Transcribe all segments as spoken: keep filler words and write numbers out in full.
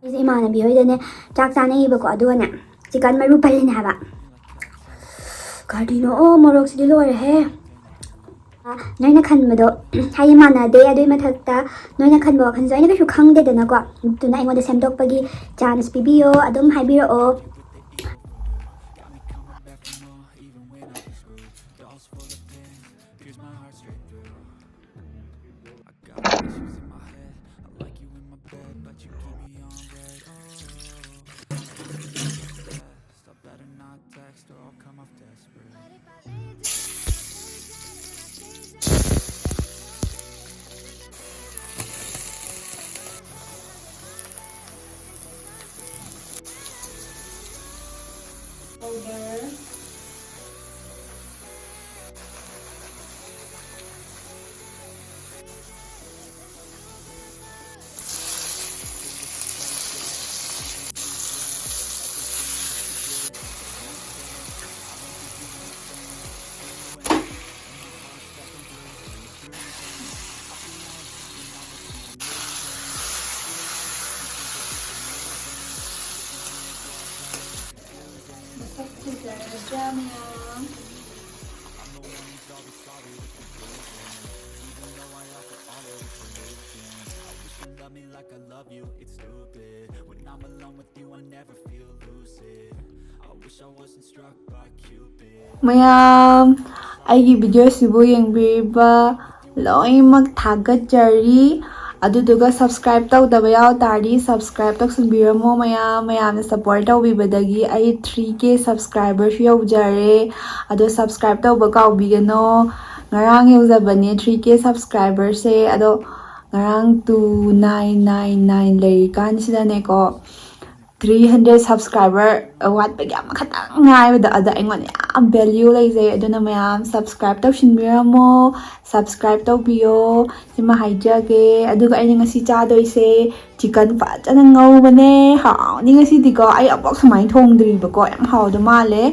ꯑꯩꯁꯦ ꯏꯃꯥꯟꯅꯕꯤ ꯍꯣꯏꯗꯅꯦ ꯆꯥꯛ ꯆꯥꯅꯩꯌꯦꯕꯀꯣ, ꯑꯗꯨꯒꯅꯦ ꯆꯤꯀꯟ ꯃꯔꯨ ꯄꯜꯂꯤꯅꯦ ꯍꯥꯏꯕ꯫ ꯀꯔꯤꯅꯣ? ꯑꯣ, ꯃꯣꯔꯣꯛꯁꯤꯗꯤ ꯂꯣꯏꯔꯦꯍꯦ꯫ ꯅꯣꯏꯅ ꯈꯟꯕꯗꯣ ꯍꯥꯏꯗꯤ ꯃꯥꯟꯅꯗꯦ, ꯑꯗꯨꯏ ꯃꯊꯛꯇ ꯅꯣꯏꯅ ꯈꯟꯕ ꯋꯥꯈꯜꯁꯨ ꯑꯩꯅ ꯀꯩꯁꯨ ꯈꯪꯗꯦꯗꯅꯀꯣ꯫ ꯑꯗꯨꯅ ꯑꯩꯉꯣꯟꯗ ꯁꯦꯝꯗꯣꯛꯄꯒꯤ ꯆꯥꯟꯁ ꯄꯤꯕꯤꯌꯣ, ꯑꯗꯨꯝ ꯍꯥꯏꯕꯤꯔꯛꯑꯣ꯫ ꯃꯌꯥꯝ, ꯑꯩꯒꯤ ꯚꯤꯗꯤꯑꯣꯁꯤꯕꯨ ꯌꯦꯡꯕꯤꯔꯤꯕ ꯂꯣꯏꯅꯃꯛ ꯊꯥꯒꯠꯆꯔꯤ꯫ ꯑꯗꯨꯗꯨꯒ subscribe ꯇꯧꯗꯕ ꯌꯥꯎ ꯇꯥꯔꯗꯤ subscribe ꯇꯧꯁꯟꯕꯤꯔꯝꯃꯣ ꯃꯌꯥꯝ꯫ ꯃꯌꯥꯝꯅ support ꯇꯧꯕꯤꯕꯗꯒꯤ ꯑꯩ three K subscriberꯁꯨ ꯌꯧꯖꯔꯦ꯫ ꯑꯗꯣ subscribe ꯇꯧꯕ ꯀꯥꯎꯕꯤꯒꯅꯣ꯫ ꯉꯔꯥꯡ ꯌꯧꯖꯕꯅꯦ three K subscriberꯁꯦ꯫ ꯑꯗꯣ ꯉꯔꯥꯡ two nine nine nine ꯂꯩꯔꯤꯀꯥꯟꯁꯤꯗꯅꯦꯀꯣ, three hundred subscriber ꯋꯥꯠꯄꯒꯤ ꯑꯃꯈꯛꯇꯪ ꯉꯥꯏꯕꯗꯣ, ꯑꯗ ꯑꯩꯉꯣꯟꯗ ꯌꯥꯝ value ꯂꯩꯖꯩ꯫ ꯑꯗꯨꯅ ꯃꯌꯥꯝ subscribe ꯇꯧꯁꯤꯟꯕꯤꯔꯝꯃꯣ, subscribe ꯇꯧꯕꯤꯌꯣ꯫ ꯁꯤꯃ ꯍꯥꯏꯖꯒꯦ꯫ ꯑꯗꯨꯒ ꯑꯩꯅ ꯉꯁꯤ ꯆꯥꯗꯣꯏꯁꯦ chicken ꯐꯖꯅ ꯉꯧꯕꯅꯦ꯫ ꯍꯥꯎꯅꯤ ꯉꯁꯤꯗꯤꯀꯣ꯫ ꯑꯩ ꯑꯃꯨꯛ ꯁꯨꯃꯥꯏꯅ ꯊꯣꯡꯗ꯭ꯔꯤꯕꯀꯣ꯫ ꯌꯥꯝ ꯍꯥꯎꯗꯧ ꯃꯥꯜꯂꯦ꯫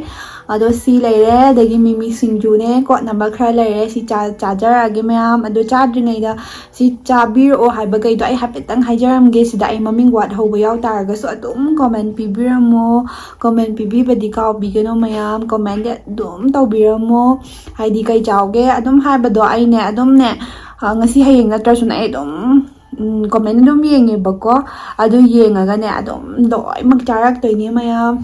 ꯑꯗꯣ ꯁꯤ ꯂꯩꯔꯦ, ꯑꯗꯒꯤ ꯃꯤꯃꯤ ꯁꯤꯡꯖꯨꯅꯦ, ꯀꯣꯠꯅꯕ ꯈꯔ ꯂꯩꯔꯦ꯫ ꯁꯤ ꯆꯥ-, ꯆꯥꯖꯔꯛꯑꯒꯦ ꯃꯌꯥꯝ꯫ ꯑꯗꯣ ꯆꯥꯗ꯭ꯔꯤꯉꯩꯗ ꯁꯤ ꯆꯥꯕꯤꯔꯛꯑꯣ ꯍꯥꯏꯕꯈꯩꯗꯣ ꯑꯩ ꯍꯥꯏꯐꯦꯠꯇꯪ ꯍꯥꯏꯖꯔꯝꯒꯦ꯫ ꯁꯤꯗ ꯑꯩ ꯃꯃꯤꯡ ꯋꯥꯠꯍꯧꯕ ꯌꯥꯎ ꯇꯥꯔꯒꯁꯨ ꯑꯗꯨꯝ comment ꯄꯤꯕꯤꯔꯝꯃꯣ꯫ Comment ꯄꯤꯕꯤꯕꯗꯤ ꯀꯥꯎꯕꯤꯒꯅꯨ ꯃꯌꯥꯝ, commentꯗꯤ ꯑꯗꯨꯝ ꯇꯧꯕꯤꯔꯝꯃꯣ꯫ ꯍꯥꯏꯗꯤ ꯀꯩ ꯆꯥꯎꯒꯦ ꯑꯗꯨꯝ ꯍꯥꯏꯕꯗꯣ ꯑꯩꯅꯦ ꯑꯗꯨꯝꯅꯦ, ꯑ, ꯉꯁꯤ ꯍꯌꯦꯡ ꯅꯠꯇ꯭ꯔꯁꯨꯅꯦ ꯑꯩ ꯑꯗꯨꯝ, ꯎꯝ, comment ꯑꯗꯨꯝ ꯌꯦꯡꯉꯦꯕꯀꯣ꯫ ꯑꯗꯨ ꯌꯦꯡꯉꯒꯅꯦ ꯑꯗꯨꯝ ꯂꯣꯏꯅꯃꯛ ꯆꯥꯔꯛꯇꯣꯏꯅꯦ ꯃꯌꯥꯝ꯫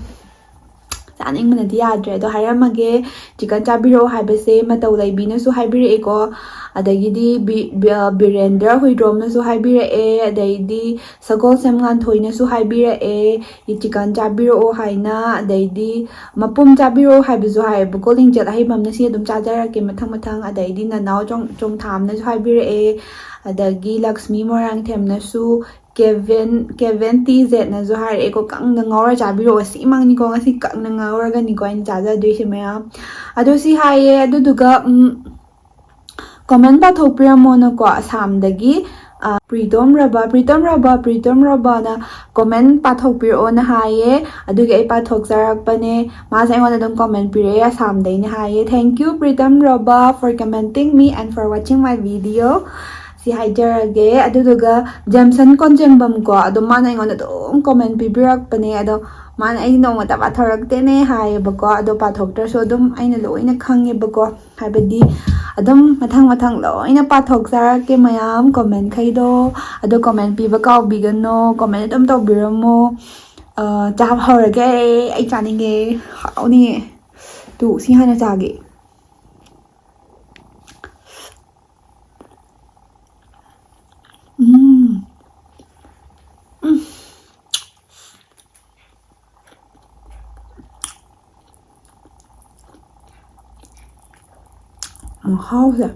ꯆꯥꯅꯤꯡꯕꯅꯗꯤ ꯌꯥꯗ꯭ꯔꯦ꯫ ꯑꯗꯣ ꯍꯥꯏꯔꯝꯃꯒꯦ, chicken ꯆꯥꯕꯤꯔꯛꯑꯣ ꯍꯥꯏꯕꯁꯦ ꯃꯇꯧ ꯂꯩꯕꯤꯅꯁꯨ ꯍꯥꯏꯕꯤꯔꯛꯑꯦꯀꯣ, ꯑꯗꯒꯤꯗꯤ ꯕꯤ-, ꯕꯤ-, ꯕꯤꯔꯦꯟꯗ꯭ꯔ ꯍꯨꯏꯗ꯭ꯔꯣꯝꯅꯁꯨ ꯍꯥꯏꯕꯤꯔꯛꯑꯦ, ꯑꯗꯩꯗꯤ ꯁꯒꯣꯜꯁꯦꯝ ꯉꯥꯟꯊꯣꯏꯅꯁꯨ ꯍꯥꯏꯕꯤꯔꯛꯑꯦ, chicken ꯆꯥꯕꯤꯔꯛꯑꯣ ꯍꯥꯏꯅ, ꯑꯗꯩꯗꯤ ꯃꯄꯨꯝ ꯆꯥꯕꯤꯔꯛꯑꯣ ꯍꯥꯏꯕꯁꯨ ꯍꯥꯏꯌꯦꯕꯀꯣ꯫ ꯂꯤꯡꯖꯦꯜ ꯑꯍꯩꯕꯝꯅ ꯁꯤ ꯑꯗꯨꯝ ꯆꯥꯖꯔꯛꯀꯦ ꯃꯊꯪ ꯃꯊꯪ꯫ ꯑꯗꯩꯗꯤ ꯅꯅꯥꯎ ꯆꯣꯡ-, ꯆꯣꯡꯊꯥꯝꯅꯁꯨ ꯍꯥꯏꯕꯤꯔꯛꯑꯦ, ꯑꯗꯒꯤ ꯂꯛꯁꯃꯤ ꯃꯣꯏꯔꯥꯡꯊꯦꯝꯅꯁꯨ, ꯀꯦꯚꯦꯟ, ꯀꯦꯚꯦꯟ ꯇꯤ ꯖꯦꯠꯅꯁꯨ ꯍꯥꯏꯔꯛꯑꯦꯀꯣ, "ꯀꯪꯅ ꯉꯧꯔ ꯆꯥꯕꯤꯔꯛꯑꯣ"꯫ ꯁꯤꯃꯛꯅꯤꯀꯣ ꯉꯁꯤ ꯀꯪꯅ ꯉꯧꯔꯒꯅꯤꯀꯣ ꯑꯩꯅ ꯆꯥꯖꯗꯣꯏꯁꯦ ꯃꯌꯥꯝ꯫ ꯑꯗꯣ ꯁꯤ ꯍꯥꯏꯌꯦ, ꯑꯗꯨꯗꯨꯒ, ꯎꯝ, comment ꯄꯥꯊꯣꯛꯄꯤꯔꯝꯃꯣꯅꯀꯣ, ꯑꯁꯥꯝꯗꯒꯤ, ꯑ, ꯄ꯭ꯔꯤꯇꯣꯝ ꯔꯕ, ꯄ꯭ꯔꯤꯇꯣꯝ ꯔꯕ, ꯄ꯭ꯔꯤꯇꯣꯝ ꯔꯕꯅ comment ꯄꯥꯊꯣꯛꯄꯤꯔꯛꯑꯣꯅ ꯍꯥꯏꯌꯦ꯫ ꯑꯗꯨꯒꯤ ꯑꯩ ꯄꯥꯊꯣꯛꯆꯔꯛꯄꯅꯦ꯫ ꯃꯥꯁꯦ ꯑꯩꯉꯣꯟꯗ ꯑꯗꯨꯝ comment ꯄꯤꯔꯛꯑꯦ, ꯑꯁꯥꯝꯗꯩꯅ ꯍꯥꯏꯌꯦ꯫ "Thank you, Pritam Raba, for commenting me and for watching my video." ꯁꯤ ꯍꯥꯏꯖꯔꯒꯦ꯫ ꯑꯗꯨꯗꯨꯒ ꯖꯦꯝꯁꯟ ꯀꯣꯟꯖꯦꯡꯕꯝ ꯀꯣ, ꯑꯗꯣ ꯃꯥꯅ ꯑꯩꯉꯣꯟꯗ ꯑꯗꯨꯝ comment ꯄꯤꯕꯤꯔꯛꯄꯅꯦ꯫ ꯑꯗꯣ ꯃꯥꯅ "ꯑꯩ ꯅꯣꯡꯃꯇ ꯄꯥꯊꯣꯔꯛꯇꯦꯅꯦ" ꯍꯥꯏꯌꯦꯕꯀꯣ꯫ ꯑꯗꯣ ꯄꯥꯊꯣꯛꯇ꯭ꯔꯁꯨ ꯑꯗꯨꯝ ꯑꯩꯅ ꯂꯣꯏꯅ ꯈꯪꯉꯦꯕꯀꯣ꯫ ꯍꯥꯏꯕꯗꯤ ꯑꯗꯨꯝ ꯃꯊꯪ ꯃꯊꯪ ꯂꯣꯏꯅ ꯄꯥꯊꯣꯛꯆꯔꯛꯀꯦ ꯃꯌꯥꯝ commentꯈꯩꯗꯣ꯫ ꯑꯗꯣ comment ꯄꯤꯕ ꯀꯥꯎꯕꯤꯒꯅꯣ, comment ꯑꯗꯨꯝ ꯇꯧꯕꯤꯔꯝꯃꯣ꯫ ꯑ, ꯆꯥꯕ ꯍꯧꯔꯒꯦ꯫ ꯑꯩ ꯆꯥꯅꯤꯡꯉꯦ, ꯍꯥꯎꯅꯤꯌꯦ꯫ ꯇꯨ, ꯁꯤ ꯍꯥꯟꯅ ꯆꯥꯒꯦ꯫ ꯎꯝ꯫ ꯎꯝ꯫ ꯃꯍꯥꯎꯁꯦ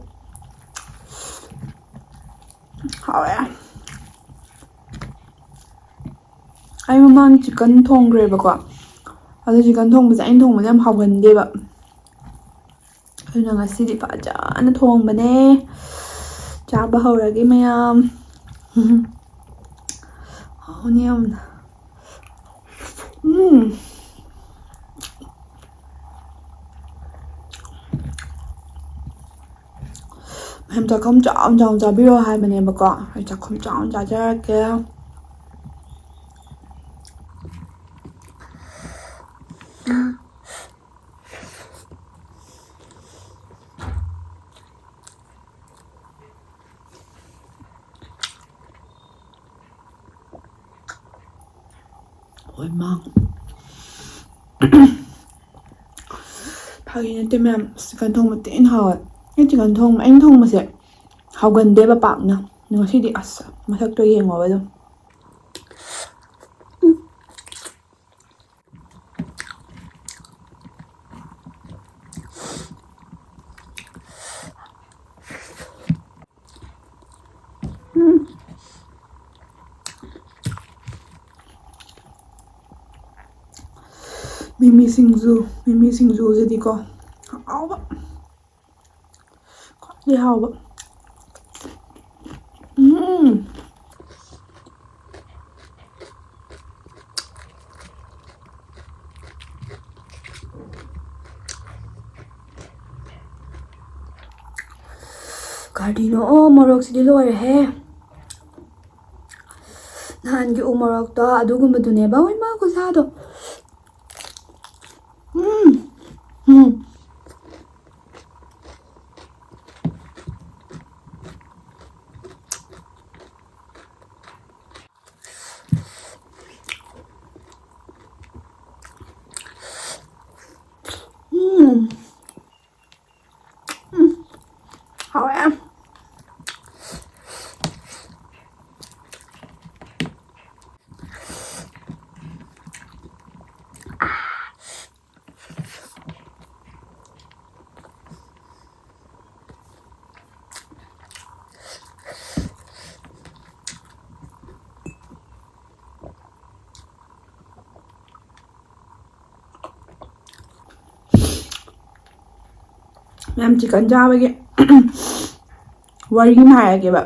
ꯍꯥꯎꯋꯦ꯫ ꯑꯩ ꯃꯃꯥꯡ chicken ꯊꯣꯡꯈ꯭ꯔꯦꯕꯀꯣ, ꯑꯗꯨ chicken ꯊꯣꯡꯕꯁꯦ ꯑꯩꯅ ꯊꯣꯡꯕꯁꯦ ꯌꯥꯝ ꯍꯥꯎꯒꯟꯗꯦꯕ꯫ ꯑꯗꯨꯅ ꯉꯁꯤꯗꯤ ꯐꯖꯅ ꯊꯣꯡꯕꯅꯦ꯫ ꯆꯥꯕ ꯍꯧꯔꯒꯦ ꯃꯌꯥꯝ꯫ ꯍꯥꯎꯅꯤ ꯌꯥꯝꯅ꯫ ꯎꯝ꯫ ꯃꯌꯥꯝ ꯆꯥꯛꯈꯨꯝ ꯆꯥꯎꯅ ꯆꯥꯎꯅ ꯆꯥꯕꯤꯔꯣ ꯍꯥꯏꯕꯅꯦꯕꯀꯣ꯫ ꯑꯩ ꯆꯥꯛꯈꯨꯝ ꯆꯥꯎꯅ ꯆꯥꯖꯔꯛꯀꯦ꯫ ꯍꯣꯏ ꯃꯥ꯫ ꯐꯥꯒꯤ ꯅꯠꯇꯦ ꯃꯌꯥꯝ, ꯆꯤꯛꯀꯟ ꯊꯣꯡꯕ ꯊꯤꯅ ꯍꯥꯎꯋꯦ꯫ ꯑꯩ ꯆꯤꯛꯀꯟ ꯊꯣꯡꯕ, ꯑꯩꯅ ꯊꯣꯡꯕꯁꯦ ꯍꯥꯎꯒꯟꯗꯦꯕ ꯄꯥꯛꯅ꯫ ꯉꯁꯤꯗꯤ ꯑꯁ ꯃꯁꯛꯇꯣ ꯌꯦꯡꯉꯣꯕ ꯑꯗꯨꯝ꯫ ꯎꯝ꯫ ꯃꯤꯃꯤ ꯁꯤꯡꯖꯨ, ꯃꯤꯃꯤ ꯁꯤꯡꯖꯨꯁꯤꯗꯤꯀꯣ ꯍꯥꯎꯕ꯫ ꯈ꯭ꯋꯥꯏꯗꯒꯤ ꯍꯥꯎꯕ꯫ ꯎꯝ꯫ ꯀꯔꯤꯅꯣ? ꯑꯣ, ꯃꯣꯔꯣꯛꯁꯤꯗꯤ ꯂꯣꯏꯔꯦꯍꯦ꯫ ꯅꯍꯥꯟꯒꯤ ꯎ ꯃꯣꯔꯣꯛꯇꯣ ꯑꯗꯨꯒꯨꯝꯕꯗꯨꯅꯦꯕ꯫ ꯍꯣꯏ ꯃꯥ ꯈꯨꯁꯥꯗꯣ꯫ ꯎꯝ꯫ ꯎꯝ꯫ ꯎꯝ꯫ ꯎꯝ꯫ ꯍꯥꯎꯋꯦ꯫ ꯃꯌꯥꯝ ꯆꯤꯛꯀꯟ ꯆꯥꯕꯒꯤ ꯋꯥꯔꯤ ꯑꯃ ꯍꯥꯏꯔꯒꯦꯕ꯫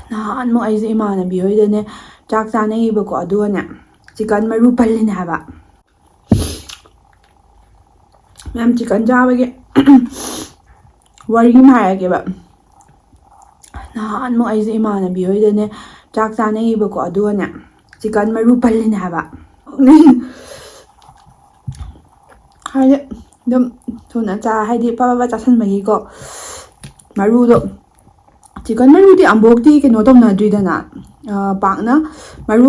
ꯅꯍꯥꯟꯃꯨꯛ ꯑꯩꯁꯦ ꯏꯃꯥꯟꯅꯕꯤ ꯍꯣꯏꯗꯅꯦ ꯆꯥꯛ ꯆꯥꯅꯩꯌꯦꯕꯀꯣ, ꯑꯗꯨꯒꯅꯦ ꯆꯤꯛꯀꯟ ꯃꯔꯨ ꯄꯜꯂꯤꯅꯦ ꯍꯥꯏꯕ꯫ ꯃꯌꯥꯝ ꯆꯤꯛꯀꯟ ꯆꯥꯕꯒꯤ ꯋꯥꯔꯤ ꯑꯃ ꯍꯥꯏꯔꯛꯀꯦꯕ꯫ ꯅꯍꯥꯟꯃꯨꯛ ꯑꯩꯁꯦ ꯏꯃꯥꯟꯅꯕꯤ ꯍꯣꯏꯗꯅꯦ ꯆꯥꯛ ꯆꯥꯅꯩꯌꯦꯕꯀꯣ, ꯑꯗꯨꯒꯅꯦ ꯆꯤꯀꯟ ꯃꯔꯨ ꯄꯜꯂꯤꯅꯦ ꯍꯥꯏꯕ꯫ ꯍꯥꯏꯗꯤ ꯑꯗꯨꯝ ꯊꯨꯅ ꯆꯥ ꯍꯥꯏꯗꯤ ꯄꯕ ꯆꯥꯁꯟꯕꯒꯤꯀꯣ꯫ ꯃꯔꯨꯗꯣ, ꯆꯤꯀꯟ ꯃꯔꯨꯗꯤ ꯑꯃꯨꯛꯇꯤ ꯀꯩꯅꯣ ꯇꯧꯅꯗ꯭ꯔꯤꯗꯅ, ꯄꯥꯛꯅ ꯃꯔꯨ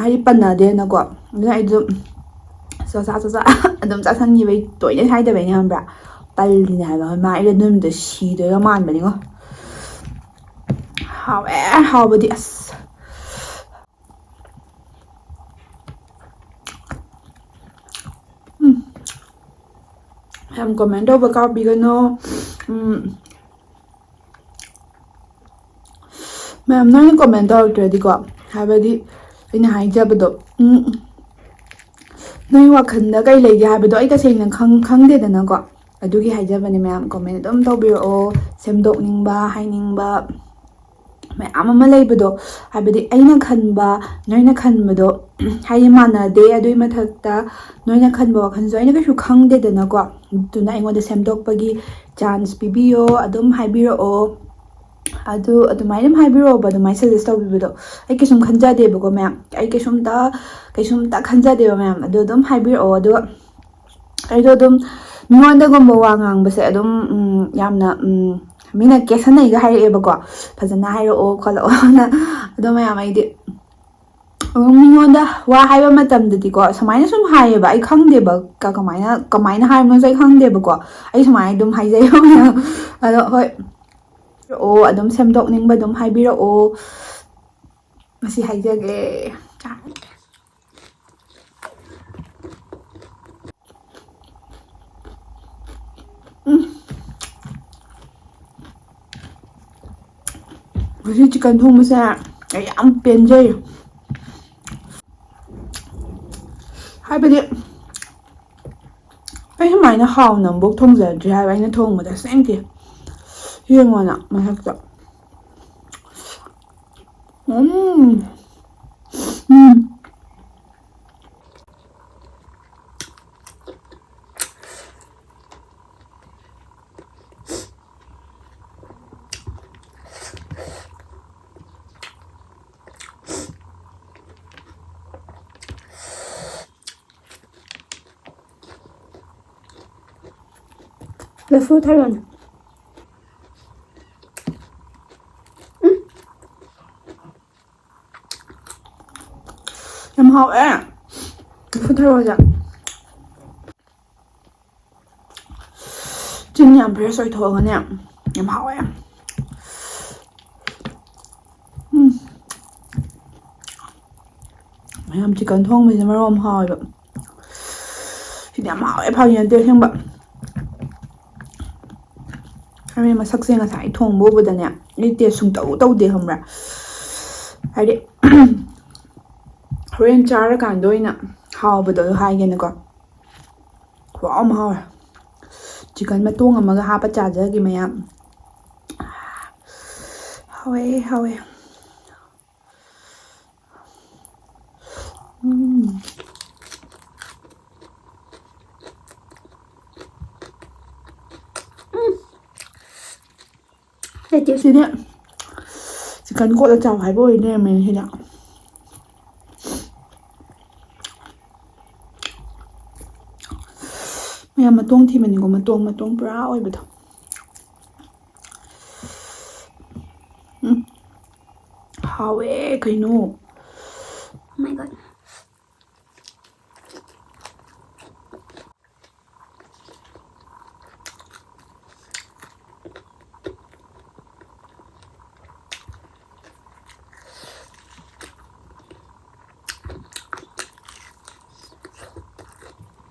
ꯍꯥꯏꯗꯤ ꯄꯟꯅꯗꯦꯅꯀꯣ꯫ ꯑꯗꯨꯅ ꯑꯩꯗꯣ ꯆꯥꯛꯆꯥ ꯆꯥꯛꯆꯥ ꯑꯗꯨꯝ ꯆꯥꯁꯟꯈꯤꯕꯩ, ꯇꯣꯏꯂꯦꯠ ꯍꯥꯏꯗꯕꯩꯅꯦ ꯈꯪꯕ꯭ꯔꯥ? ꯄꯜꯂꯤꯅꯦ ꯍꯥꯏꯕ꯫ ꯃꯥ ꯑꯩꯅ ꯑꯗꯨ ꯅꯨꯃꯤꯠꯇꯣ ꯁꯤꯗꯣꯏꯒ ꯃꯥꯟꯕꯅꯤꯉꯣ꯫ ꯍꯥꯎꯋꯦ꯫ ꯍꯥꯎꯕꯗꯤ ꯑꯁ꯫ ꯎꯝ꯫ ꯌꯥꯝ ꯀꯣꯃꯦꯟ ꯇꯧꯕ ꯀꯥꯎꯕꯤꯒꯅꯣ꯫ ꯎꯝ꯫ ꯃꯌꯥꯝ, ꯅꯣꯏꯅ ꯀꯣꯃꯦꯟ ꯇꯧꯔꯛꯇ꯭ꯔꯗꯤꯀꯣ, ꯍꯥꯏꯕꯗꯤ ꯑꯩꯅ ꯍꯥꯏꯖꯕꯗꯣ, ꯎꯝ, ꯅꯣꯏ ꯋꯥꯈꯜꯗ ꯀꯩ ꯂꯩꯒꯦ ꯍꯥꯏꯕꯗꯣ ꯑꯩ ꯇꯁꯦꯡꯅ ꯈꯪ-, ꯈꯪꯗꯦꯗꯅꯀꯣ꯫ ꯑꯗꯨꯒꯤ ꯍꯥꯏꯖꯕꯅꯦ ꯃꯌꯥꯝ, ꯀꯣꯃꯦꯟ ꯑꯗꯨꯝ ꯇꯧꯕꯤꯔꯛꯑꯣ꯫ ꯁꯦꯝꯗꯣꯛꯅꯤꯡꯕ, ꯍꯥꯏꯅꯤꯡꯕ ꯃꯌꯥꯝ ꯑꯃ ꯂꯩꯕꯗꯣ, ꯍꯥꯏꯕꯗꯤ ꯑꯩꯅ ꯈꯟꯕ, ꯅꯣꯏꯅ ꯈꯟꯕꯗꯣ ꯍꯥꯏꯗꯤ ꯃꯥꯟꯅꯗꯦ꯫ ꯑꯗꯨꯒꯤ ꯃꯊꯛꯇ ꯅꯣꯏꯅ ꯈꯟꯕ ꯋꯥꯈꯜꯁꯨ ꯑꯩꯅ ꯀꯩꯁꯨ ꯈꯪꯗꯦꯗꯅꯀꯣ꯫ ꯑꯗꯨꯅ ꯑꯩꯉꯣꯟꯗ ꯁꯦꯝꯗꯣꯛꯄꯒꯤ ꯆꯥꯟꯁ ꯄꯤꯕꯤꯌꯣ, ꯑꯗꯨꯝ ꯍꯥꯏꯕꯤꯔꯛꯑꯣ꯫ ꯑꯗꯨ ꯑꯗꯨꯃꯥꯏꯅ ꯑꯗꯨꯝ ꯍꯥꯏꯕꯤꯔꯛꯑꯣꯕ, ꯑꯗꯨꯃꯥꯏꯅ ꯁꯖꯦꯁ ꯇꯧꯕꯤꯕꯗꯣ꯫ ꯑꯩ ꯀꯩꯁꯨꯝ ꯈꯟꯖꯗꯦꯕꯀꯣ ꯃꯌꯥꯝ, ꯑꯩ ꯀꯩꯁꯨꯝꯇ, ꯀꯩꯁꯨꯝꯇ ꯈꯟꯖꯗꯦꯕ ꯃꯌꯥꯝ꯫ ꯑꯗꯨ ꯑꯗꯨꯝ ꯍꯥꯏꯕꯤꯔꯛꯑꯣ꯫ ꯑꯗꯨꯒ ꯑꯩꯗꯣ ꯑꯗꯨꯝ ꯃꯤꯉꯣꯟꯗꯒꯨꯝꯕ ꯋꯥ ꯉꯥꯡꯕꯁꯦ ꯑꯗꯨꯝ, ꯎꯝ, ꯌꯥꯝꯅ, ꯎꯝ, ꯃꯤꯅ ꯀꯦꯁꯟꯅꯩꯒ ꯍꯥꯏꯔꯛꯑꯦꯕꯀꯣ, "ꯐꯖꯅ ꯍꯥꯏꯔꯛꯑꯣ ꯈꯣꯠꯂꯛꯑꯣꯅ"꯫ ꯑꯗꯣ ꯃꯌꯥꯝ, ꯑꯩꯗꯤ ꯑꯗꯨꯝ ꯃꯤꯉꯣꯟꯗ ꯋꯥ ꯍꯥꯏꯕ ꯃꯇꯝꯗꯗꯤꯀꯣ ꯁꯨꯃꯥꯏꯅ ꯁꯨꯝ ꯍꯥꯏꯌꯦꯕ, ꯑꯩ ꯈꯪꯗꯦꯕ ꯀ-, ꯀꯃꯥꯏꯅ, ꯀꯃꯥꯏꯅ ꯍꯥꯏꯕꯅꯣꯁꯨ ꯑꯩ ꯈꯪꯗꯦꯕꯀꯣ꯫ ꯑꯩ ꯁꯨꯃꯥꯏꯅ ꯑꯗꯨꯝ ꯍꯥꯏꯖꯩꯕ ꯃꯌꯥꯝ꯫ ꯑꯗꯣ ꯍꯣꯏ, ꯍꯥꯏꯔꯛꯑꯣ, ꯑꯗꯨꯝ ꯁꯦꯝꯗꯣꯛꯅꯤꯡꯕ ꯑꯗꯨꯝ ꯍꯥꯏꯕꯤꯔꯛꯑꯣ꯫ ꯃꯁꯤ ꯍꯥꯏꯖꯒꯦ꯫ ꯎꯝ꯫ ꯉꯁꯤ ꯆꯤꯛꯀꯟ ꯊꯣꯡꯕꯁꯦ ꯑꯩ ꯌꯥꯝ ꯄꯦꯟꯖꯩ꯫ ꯍꯥꯏꯕꯗꯤ ꯑꯩ ꯁꯨꯃꯥꯏꯅ ꯍꯥꯎꯅ ꯑꯃꯨꯛ ꯊꯣꯡꯖꯗ꯭ꯔꯤ ꯍꯥꯏꯕ, ꯑꯩꯅ ꯊꯣꯡꯕꯗ ꯑꯁꯦꯡꯀꯤ꯫ ꯌꯦꯡꯉꯣꯅ ꯃꯁꯛꯇ꯫ ꯎꯝ꯫ ꯎꯝ꯫ ꯂꯐꯨ ꯊꯔꯣꯅꯦ꯫ ꯎꯝ꯫ ꯌꯥꯝ ꯍꯥꯎꯋꯦ꯫ ꯂꯐꯨ ꯊꯔꯣꯁꯦ꯫ ꯆꯤꯟ ꯌꯥꯝ fresh ꯑꯣꯏꯊꯣꯛꯑꯒꯅꯦ, ꯌꯥꯝ ꯍꯥꯎꯋꯦ꯫ ꯎꯝ꯫ ꯃꯌꯥꯝ chicken ꯊꯣꯡꯕꯁꯤꯅ ꯃꯔꯣꯟ ꯑꯃ ꯍꯥꯎꯋꯦꯕ꯫ ꯁꯤꯗꯤ ꯌꯥꯝ ꯍꯥꯎꯋꯦ, ꯐꯥꯒꯤ ꯅꯠꯇꯦ ꯑꯁꯦꯡꯕ꯫ ꯍꯥꯏꯕꯗꯤ ꯃꯁꯛꯁꯦ ꯉꯁꯥꯏ ꯊꯣꯡꯕ ꯎꯕꯗꯅꯦ, ꯑꯩ taste ꯁꯨꯡꯇꯧ ꯇꯧꯗꯦ, ꯈꯪꯕ꯭ꯔꯥ? ꯍꯥꯏꯗꯤ, ꯍꯣꯔꯦꯟ ꯆꯥꯔꯀꯥꯟꯗ ꯑꯣꯏꯅ ꯍꯥꯎꯕꯗꯣ ꯑꯗꯨ ꯍꯥꯏꯒꯦꯅꯀꯣ꯫ ꯈꯨꯍꯥꯎ ꯑꯃ ꯍꯥꯎꯋꯦ꯫ Chicken ꯃꯇꯣꯡ ꯑꯃꯒ ꯍꯥꯞꯄ ꯆꯥꯖꯒꯦ ꯃꯌꯥꯝ꯫ ꯍꯥꯎꯋꯦ, ꯍꯥꯎꯋꯦ꯫ ꯎꯝ꯫ ꯎꯝ꯫ ꯂꯩꯇꯦ꯫ ꯁꯤꯗꯤ chicken ꯀꯣꯠꯂ ꯆꯥꯎ ꯍꯥꯏꯕ ꯑꯣꯏ ꯂꯩꯔꯝꯃꯦꯅꯦ ꯁꯤꯗ꯫ ꯃꯌꯥꯝ ꯃꯇꯣꯡ ꯊꯤꯕꯅꯤꯀꯣ, ꯃꯇꯣꯡ, ꯃꯇꯣꯡ ꯄꯨꯔꯥ ꯑꯣꯏꯕꯗꯣ꯫ ꯎꯝ꯫ ꯍꯥꯎꯋꯦ ꯀꯩꯅꯣ꯫ Oh my God꯫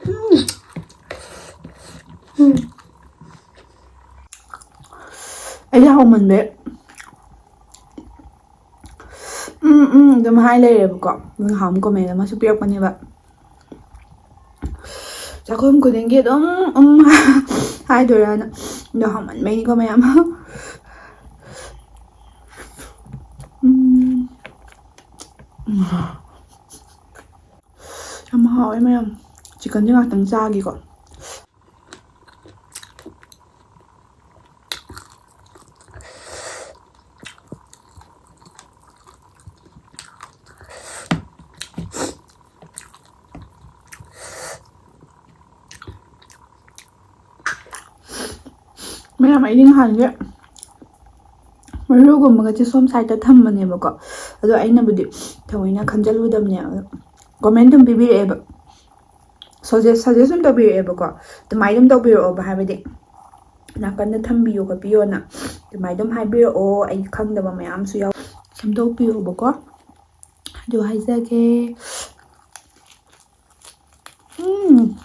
ꯎꯝ꯫ ꯎꯝ꯫ ꯑꯩꯗꯤ ꯍꯥꯎꯃꯟꯕꯩ꯫ ꯎꯝ, ꯎꯝ, ꯑꯗꯨꯝ ꯍꯥꯏ ꯂꯩꯔꯦꯕꯀꯣ꯫ ꯅꯍꯥꯟ ꯑꯃꯨꯛ comment ꯑꯃꯁꯨ ꯄꯤꯔꯛꯄꯅꯦꯕ꯫ ꯆꯥꯛꯈꯨꯝ ꯈꯨꯗꯤꯡꯒꯤ ꯑꯗꯨꯝ, ꯎꯝ, ꯍꯥꯏꯗꯣꯏꯔꯥꯅ꯫ ꯑꯗꯣ ꯍꯥꯎꯃꯟꯕꯩꯅꯤꯀꯣ ꯃꯌꯥꯝ꯫ ꯎꯝ꯫ ꯌꯥꯝ ꯍꯥꯎꯋꯦ ꯃꯌꯥꯝ꯫ Chickenꯁꯦ ꯉꯥꯛꯇꯪ ꯆꯥꯒꯦꯀꯣ꯫ ꯌꯥꯝ ꯑꯩꯗꯤ ꯅꯍꯥꯟꯒꯤ ꯃꯔꯨꯒꯨꯝꯕꯒꯁꯦ ꯁꯣꯝ ꯁꯥꯏꯗꯇ ꯊꯝꯕꯅꯦꯕꯀꯣ꯫ ꯑꯗꯣ ꯑꯩꯅꯕꯨꯗꯤ ꯊꯑꯣꯏꯅ ꯈꯟꯖꯜꯂꯨꯗꯕꯅꯦ꯫ ꯑꯗꯣ ꯀꯣꯃꯦꯟ ꯑꯗꯨꯝ ꯄꯤꯕꯤꯔꯛꯑꯦꯕ, ꯁꯖꯦꯁ ꯁꯖꯦꯁ ꯑꯗꯨꯝ ꯇꯧꯕꯤꯔꯛꯑꯦꯕꯀꯣ꯫ ꯑꯗꯨꯃꯥꯏꯅ ꯑꯗꯨꯝ ꯇꯧꯕꯤꯔꯛꯑꯣꯕ, ꯍꯥꯏꯕꯗꯤ ꯅꯥꯀꯟꯗ ꯊꯝꯕꯤꯌꯣ ꯈꯣꯠꯄꯤꯌꯣꯅ ꯑꯗꯨꯃꯥꯏꯅ ꯑꯗꯨꯝ ꯍꯥꯏꯕꯤꯔꯛꯑꯣ꯫ ꯑꯩ ꯈꯪꯗꯕ ꯃꯌꯥꯝꯁꯨ ꯌꯥꯎ, ꯁꯦꯝꯗꯣꯛꯄꯤꯌꯣꯕꯀꯣ꯫ ꯑꯗꯨ ꯍꯥꯏꯖꯒꯦ꯫ ꯎꯝ꯫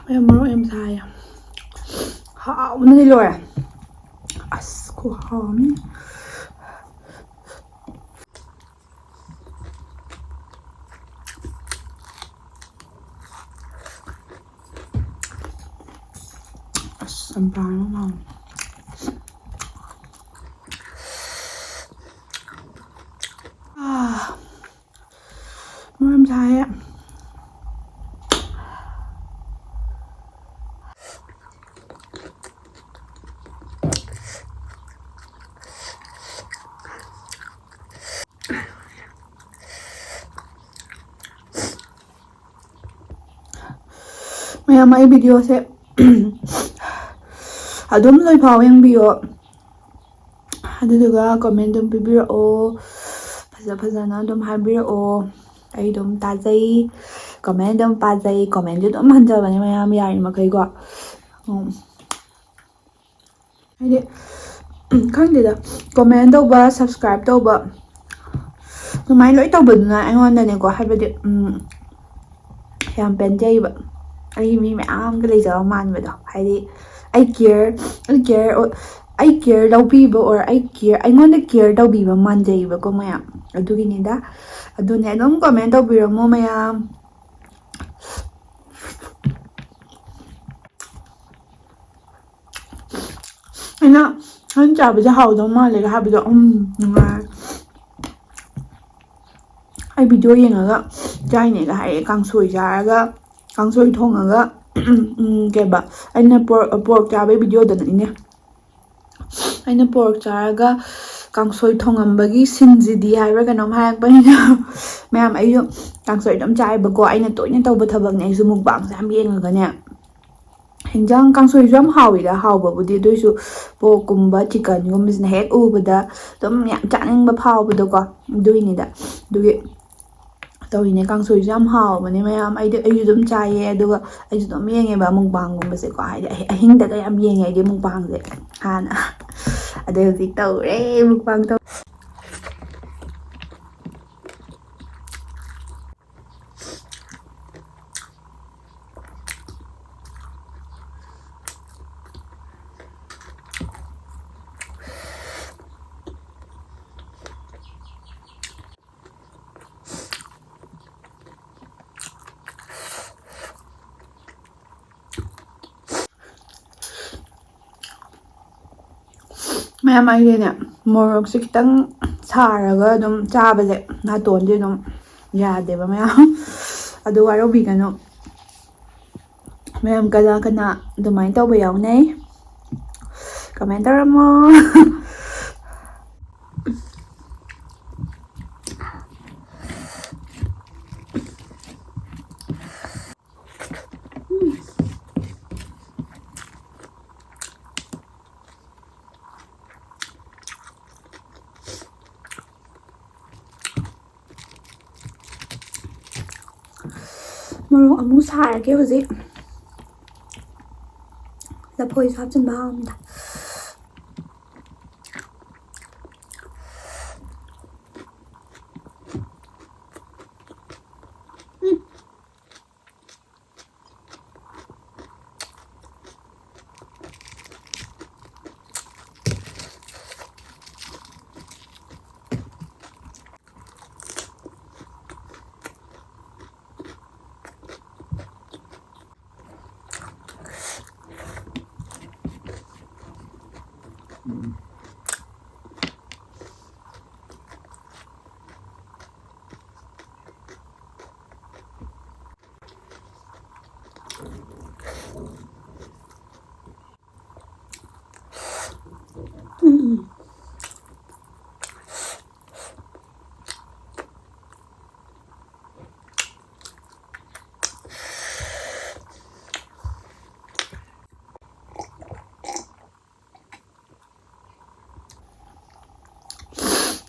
ꯃꯌꯥꯝ ꯃꯔꯣꯛ ꯌꯥꯝ ꯁꯥꯏꯌꯦ꯫ ꯍꯥꯎꯕꯅꯗꯤ ꯂꯣꯏꯔꯦ꯫ ꯑꯁ, ꯈꯨꯍꯥꯎ ꯑꯃ꯫ ꯑꯁ, ꯆꯝꯄ꯭ꯔꯥ ꯌꯥꯝ ꯍꯥꯎꯋꯦ꯫ ꯑꯥ, ꯃꯣꯔꯣꯛ ꯌꯥꯝ ꯁꯥꯏꯌꯦ꯫ ꯃꯌꯥꯝ, ꯑꯩ ꯚꯤꯗꯤꯑꯣꯁꯦ ꯑꯗꯨꯝ ꯂꯣꯏꯐꯥꯎ ꯌꯦꯡꯕꯤꯌꯣ, ꯑꯗꯨꯗꯨꯒ ꯀꯣꯃꯦꯟ ꯑꯗꯨꯝ ꯄꯤꯕꯤꯔꯛꯑꯣ, ꯐꯖ ꯐꯖꯅ ꯑꯗꯨꯝ ꯍꯥꯏꯕꯤꯔꯛꯑꯣ꯫ ꯑꯩ ꯑꯗꯨꯝ ꯇꯥꯖꯩ, ꯀꯣꯃꯦꯟ ꯑꯗꯨꯝ ꯄꯥꯖꯩ, ꯀꯣꯃꯦꯟꯁꯨ ꯑꯗꯨꯝ ꯍꯟꯖꯕꯅꯦ ꯃꯌꯥꯝ, ꯌꯥꯔꯤꯃꯈꯩꯀꯣ꯫ ꯎꯝ꯫ ꯍꯥꯏꯗꯤ ꯈꯪꯗꯦꯗ, comment ꯇꯧꯕ, subscribe ꯇꯧꯕ, ꯑꯗꯨꯃꯥꯏꯅ ꯂꯣꯏ ꯇꯧꯕꯗꯨꯅ ꯑꯩꯉꯣꯟꯗꯅꯦꯀꯣ, ꯍꯥꯏꯕꯗꯤ, ꯎꯝ, ꯌꯥꯝ ꯄꯦꯟꯖꯩꯕ꯫ ꯑꯩ ꯃꯤ ꯃꯌꯥꯝꯒ ꯂꯩꯖꯕ ꯃꯥꯟꯕꯗꯣ, ꯍꯥꯏꯗꯤ ꯑꯩ care, ꯑꯩ care, ꯑꯩ care ꯂꯧꯕꯤꯕ, or ꯑꯩ care, ꯑꯩꯉꯣꯟꯗ care ꯇꯧꯕꯤꯕ ꯃꯥꯟꯖꯩꯕꯀꯣ ꯃꯌꯥꯝ, ꯑꯗꯨꯒꯤꯅꯤꯗ꯫ ꯑꯗꯨꯅꯦ, ꯑꯗꯨꯝ comment ꯇꯧꯕꯤꯔꯝꯃꯣ ꯃꯌꯥꯝ꯫ ꯑꯩꯅ, "ꯅꯪ ꯆꯥꯕꯁꯦ ꯍꯥꯎꯗꯧ ꯃꯥꯜꯂꯦꯒ" ꯍꯥꯏꯕꯗꯣ, ꯎꯝ, ꯅꯨꯡꯉꯥꯏ꯫ ꯑꯩ video ꯌꯦꯡꯉꯒ ꯆꯥꯏꯅꯦꯒ ꯍꯥꯏꯔꯛꯑꯦ꯫ ꯀꯥꯡꯁꯣꯏ ꯆꯥꯔꯒ, ꯀꯥꯡꯁꯣꯏ ꯊꯣꯡꯉꯒ, ꯎꯝ, ꯀꯩꯕ, ꯑꯩꯅ pork, pork ꯆꯥꯕꯒꯤ videoꯗꯅꯤꯅꯦ꯫ ꯑꯩꯅ pork ꯆꯥꯔꯒ ꯀꯥꯡꯁꯣꯏ ꯊꯣꯡꯉꯝꯕꯒꯤ ꯁꯤꯟꯁꯤꯗꯤ ꯍꯥꯏꯕ꯭ꯔꯥ ꯀꯩꯅꯣꯝ ꯍꯥꯏꯔꯛꯄꯅꯤꯅ, ꯃꯌꯥꯝ, ꯑꯩꯁꯨ ꯀꯥꯡꯁꯣꯏ ꯑꯗꯨꯝ ꯆꯥꯏꯕꯀꯣ꯫ ꯑꯩꯅ ꯇꯣꯏꯅ ꯇꯧꯕ ꯊꯕꯛꯅꯦ꯫ ꯑꯩꯁꯨ mukbangꯁꯦ ꯌꯥꯝ ꯌꯦꯡꯉꯒꯅꯦ, ꯍꯤꯟꯖꯥꯡ ꯀꯥꯡꯁꯣꯏꯁꯨ ꯌꯥꯝ ꯍꯥꯎꯋꯤꯗ, ꯍꯥꯎꯕꯕꯨꯗꯤ, ꯑꯗꯨꯏꯁꯨ porkꯀꯨꯝꯕ chickenꯒꯨꯝꯕꯁꯤꯅ ꯍꯦꯛ ꯎꯕꯗ ꯑꯗꯨꯝ ꯌꯥꯝ ꯆꯥꯅꯤꯡꯕ ꯐꯥꯎꯕꯗꯣꯀꯣ, ꯑꯗꯨꯏꯅꯤꯗ꯫ ꯑꯗꯨꯒꯤ ꯇꯧꯔꯤꯅꯦ꯫ ꯀꯥꯡꯁꯣꯏꯁꯨ ꯌꯥꯝ ꯍꯥꯎꯕꯅꯦ ꯃꯌꯥꯝ꯫ ꯑꯩꯗꯤ, ꯑꯩꯁꯨ ꯑꯗꯨꯝ ꯆꯥꯏꯌꯦ, ꯑꯗꯨꯒ ꯑꯩꯁꯨ ꯑꯗꯨꯝ ꯌꯦꯡꯉꯦꯕ mukbangꯒꯨꯝꯕꯁꯦꯀꯣ, ꯍꯥꯏꯗꯤ ꯑꯍꯤꯡꯗꯒ ꯌꯥꯝ ꯌꯦꯡꯉꯦ ꯑꯩꯗꯤ mukbangꯁꯦ ꯍꯥꯟꯅ꯫ ꯑꯗꯩ ꯍꯧꯖꯤꯛ ꯇꯧꯔꯦ mukbang ꯇꯧ꯫ ꯃꯌꯥꯝ, ꯑꯩꯗꯤꯅꯦ, ꯃꯣꯔꯣꯛꯁꯦ ꯈꯤꯇꯪ ꯁꯥꯔꯒ ꯑꯗꯨꯝ ꯆꯥꯕꯁꯦ ꯅꯥꯇꯣꯟꯗꯤ ꯑꯗꯨꯝ ꯌꯥꯗꯦꯕ ꯃꯌꯥꯝ꯫ ꯑꯗꯨ ꯋꯥꯔꯧꯕꯤꯒꯅꯨ꯫ ꯃꯌꯥꯝ, ꯀꯅꯥ ꯀꯅꯥ ꯑꯗꯨꯃꯥꯏꯅ ꯇꯧꯕ ꯌꯥꯎꯅꯩ? Comment ꯇꯧꯔꯝꯃꯣ꯫ ꯃꯣꯔꯣꯛ ꯑꯃꯨꯛ ꯁꯥꯔꯒꯦ ꯍꯧꯖꯤꯛ꯫ ꯂꯐꯣꯏꯁꯨ ꯍꯥꯞꯆꯤꯟꯕ ꯍꯥꯎꯔꯝꯗ꯫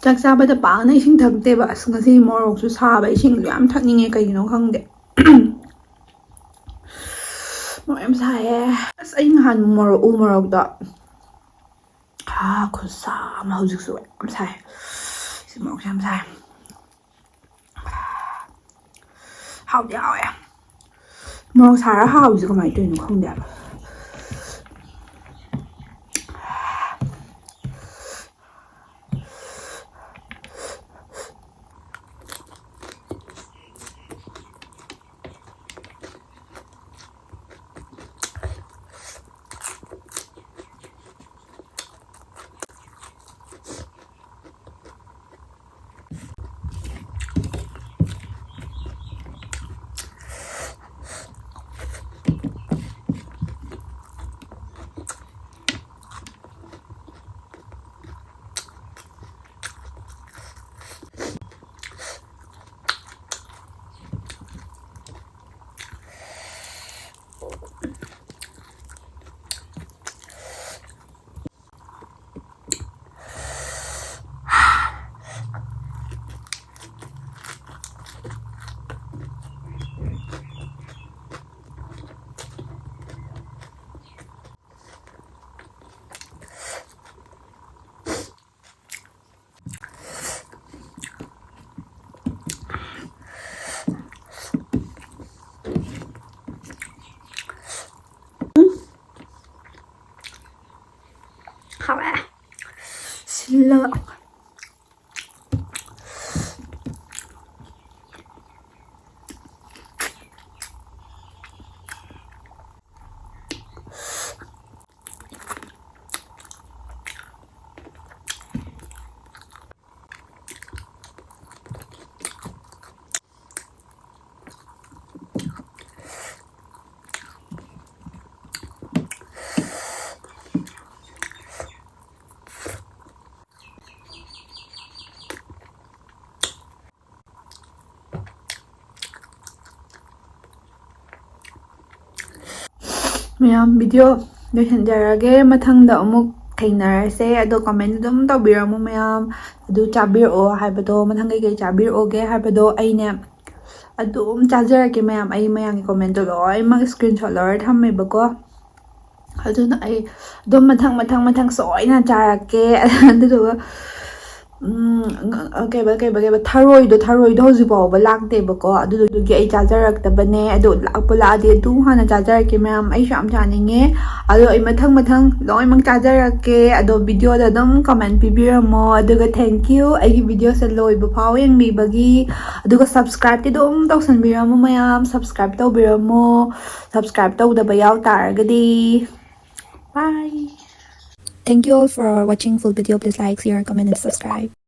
ꯆꯥꯛ ꯆꯥꯕꯗ ꯄꯥꯛꯅ ꯏꯁꯤꯡ ꯊꯛꯇꯦꯕ꯫ ꯑꯁ, ꯉꯁꯤ ꯃꯣꯔꯣꯛꯁꯨ ꯁꯥꯕ, ꯏꯁꯤꯡꯁꯨ ꯌꯥꯝ ꯊꯛꯅꯤꯡꯉꯦ, ꯀꯩꯒꯤꯅꯣ ꯈꯪꯗꯦ꯫ ꯃꯣꯔꯣꯛ ꯌꯥꯝ ꯁꯥꯏꯌꯦ꯫ ꯑꯁ, ꯑꯩ ꯅꯍꯥꯟ ꯃꯣꯔꯣꯛ, ꯎ ꯃꯣꯔꯣꯛꯇꯣ, ꯍꯥ, ꯈꯨꯠꯁꯥ ꯑꯃ꯫ ꯍꯧꯖꯤꯛꯁꯨ ꯌꯥꯝ ꯁꯥꯏ꯫ ꯁꯤ ꯃꯣꯔꯣꯛꯁꯦ ꯌꯥꯝ ꯁꯥꯏ꯫ ꯍꯥꯎꯗꯤ ꯍꯥꯎꯋꯦ꯫ ꯃꯣꯔꯣꯛ ꯁꯥꯔ ꯍꯥꯎꯕꯁꯦ ꯀꯃꯥꯏꯅ ꯇꯧꯔꯤꯅꯣ ꯈꯪꯗꯦ ꯍꯥꯏꯕ꯫ ꯍꯥꯎꯔꯦ꯫ ꯁꯤꯜꯂꯒ꯫ ꯃꯌꯥꯝ, video ꯂꯣꯏꯁꯤꯟꯖꯔꯒꯦ꯫ ꯃꯊꯪꯗ ꯑꯃꯨꯛ ꯊꯦꯡꯅꯔꯁꯦ꯫ ꯑꯗꯣ comment ꯑꯗꯨꯝ ꯇꯧꯕꯤꯔꯝꯃꯣ ꯃꯌꯥꯝ꯫ ꯑꯗꯨ ꯆꯥꯕꯤꯔꯛꯑꯣ ꯍꯥꯏꯕꯗꯣ, ꯃꯊꯪ ꯀꯩꯀꯩ ꯆꯥꯕꯤꯔꯛꯑꯣꯒꯦ ꯍꯥꯏꯕꯗꯣ ꯑꯩꯅꯦ ꯑꯗꯨꯝ ꯆꯥꯖꯔꯛꯀꯦ ꯃꯌꯥꯝ꯫ ꯑꯩ ꯃꯌꯥꯝꯒꯤ commentꯗꯣ ꯂꯣꯏꯅꯃꯛ screenshot ꯂꯧꯔ ꯊꯝꯃꯦꯕꯀꯣ꯫ ꯑꯗꯨꯅ ꯑꯩ ꯑꯗꯨꯝ ꯃꯊꯪ ꯃꯊꯪ ꯃꯊꯪ ꯁꯣꯏꯅ ꯆꯥꯔꯛꯀꯦ꯫ ꯑꯗꯨꯗꯨꯒ ꯎꯝ, ꯀꯩꯕ ꯀꯩꯕ ꯀꯩꯕ ꯊꯔꯣꯏꯗꯣ, ꯊꯔꯣꯏꯗꯣ ꯍꯧꯖꯤꯛ ꯐꯥꯎꯕ ꯂꯥꯛꯇꯦꯕꯀꯣ꯫ ꯑꯗꯨꯗꯨꯒꯤ ꯑꯩ ꯆꯥꯖꯔꯛꯇꯕꯅꯦ꯫ ꯑꯗꯣ ꯂꯥꯛꯄ ꯂꯥꯛꯑꯗꯤ ꯑꯗꯨ ꯍꯥꯟꯅ ꯆꯥꯖꯔꯛꯀꯦ ꯃꯌꯥꯝ꯫ ꯑꯩꯁꯨ ꯌꯥꯝ ꯆꯥꯅꯤꯡꯉꯦ꯫ ꯑꯗꯣ ꯑꯩ ꯃꯊꯪ ꯃꯊꯪ ꯂꯣꯏꯅꯃꯛ ꯆꯥꯖꯔꯛꯀꯦ꯫ ꯑꯗꯣ videoꯗ ꯑꯗꯨꯝ comment ꯄꯤꯕꯤꯔꯝꯃꯣ꯫ ꯑꯗꯨꯒ thank you ꯑꯩꯒꯤ videoꯁꯦ ꯂꯣꯏꯕ ꯐꯥꯎ ꯌꯦꯡꯕꯤꯕꯒꯤ꯫ ꯑꯗꯨꯒ subscribeꯇꯤ ꯑꯗꯨꯝ ꯇꯧꯁꯟꯕꯤꯔꯝꯃꯣ ꯃꯌꯥꯝ, subscribe ꯇꯧꯕꯤꯔꯝꯃꯣ꯫ Subscribe ꯇꯧꯗꯕ ꯌꯥꯎ ꯇꯥꯔꯒꯗꯤ꯫ Bye. Thank you all for watching full video. Please like, share, comment and subscribe.